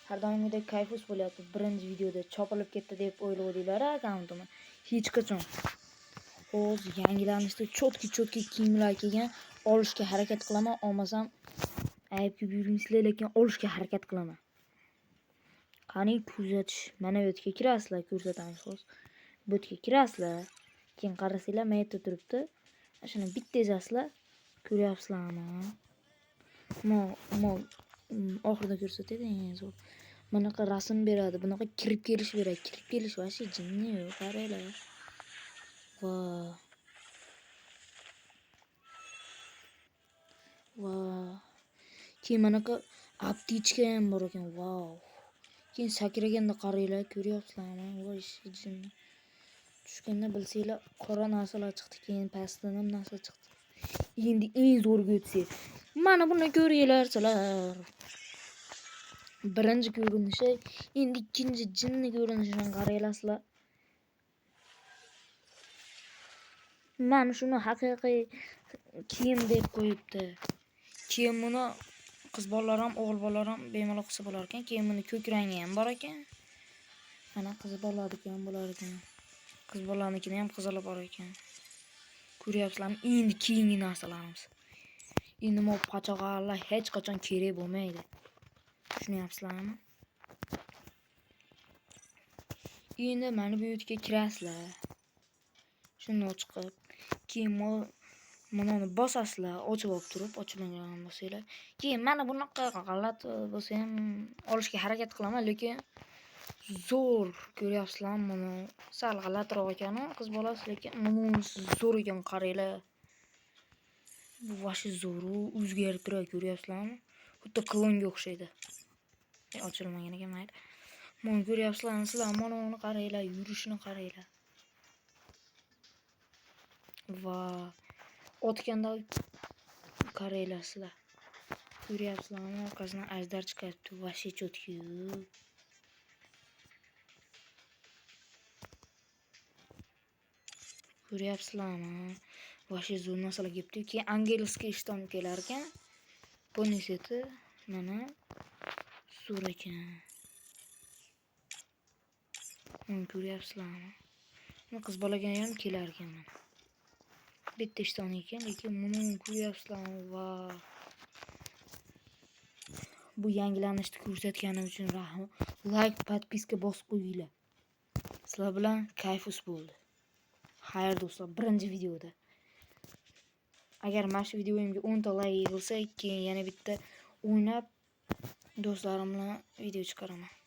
Har doimgidek kayfus bo'lyapti. Birinchi videoda chopilib ketdi deb o'ylovdinglar akkauntimni. Hech qachon. Hozir yangilanishda chotki-chotki kiyimlar kelgan, olishga harakat qilaman, olmasam aybga buyurmaysizlar, lekin olishga harakat qilaman. Qani kuzatish, mana bu yerga kirasizlar, ko'rsatamiz hozir. Bu yerga kirasizlar, keyin qarasanglar, mana yerda turibdi. Shuni bitta ezasizlar, ko'ryapsizlarmi? Mo oxirida ko'rsatadi eng zo'r. Bunaqa rasm beradi, bunaqa kirib kelish beradi. Kirib kelish вообще jinni yo'q, qaranglar. Va va keyin manaqa aptechka ham bor ekan, vau. Keyin sakraganda qaranglar, ko'ryapsizlarmi? Voy jinni. Tushganda bilsanglar qora narsalar chiqdi, keyin pastdan ham narsa chiqdi. Endi eng zo'riga o'tsak, mana buni ko'ringlar sizlar. Birinchi ko'rinishi, endi ikkinchi jinni ko'rinishini qaranglar sizlar. Mana shuni haqiqiy kiyim deb qo'yibdi. Keyin buni qiz bolalar ham, o'g'il bolalar ham bemalol qilsa bo'lar ekan. Keyin buni ko'k rangi ham bor ekan. Mana qiz bolalarniki ham bo'lar ekan. Qiz bolalarnikini ham qizili bor ekan. Ko'ryapsizlarmi? Endi keyingi narsalarimiz. Endi bu pachog'alar hech qachon kerak bo'lmaydi. Tushunyapsizlarmi? Endi mana bu yerga kirasizlar. Shuni chiqib, keyin mana uni bosasizlar, ochib olib turib, ochilmagan bo'lsanglar. Keyin mana bunaqa g'alati bo'lsa ham olishga harakat qilaman, lekin zo'r ko'ryapsizlarmi buni? Sal g'alatiroq ekan u qiz bolasi, lekin bunisi zo'r ekan, qaranglar. Bu вообще zo'r-u, o'zgarib turadi, ko'ryapsizlarmi? Xuddi klonga o'xshaydi. Ochilmagan ekan, mayli. Mana ko'ryapsizlarmi sizlar? Mana uni qaranglar, yurishini qaranglar. Va otganda qaranglar sizlar. Ko'ryapsizlarmi? Orqasidan ajdar chiqyapti. Вообще чётки. Ko'ryapsizlarmi? Вообще zo'r narsalar kelibdi. Keyin angelskiy ishton kelar ekan. Bunisiti mana zo'r ekan. Mana ko'ryapsizlarmi? Buni qiz bolaga ham kelar ekan mana. Bitta ishton ekan, lekin buni ko'ryapsizlarmi? Va bu yangilanishni ko'rsatganim uchun rahmat. Like, podpiska bosib qo'yinglar. Sizlar bilan kayfus bo'ldi. Xayr do'stlar, birinchi videoda. Agar mana shu videoyimga 10 ta like yig'ilsa, keyin yana bitta o'ynab do'stlarim bilan video chiqaraman.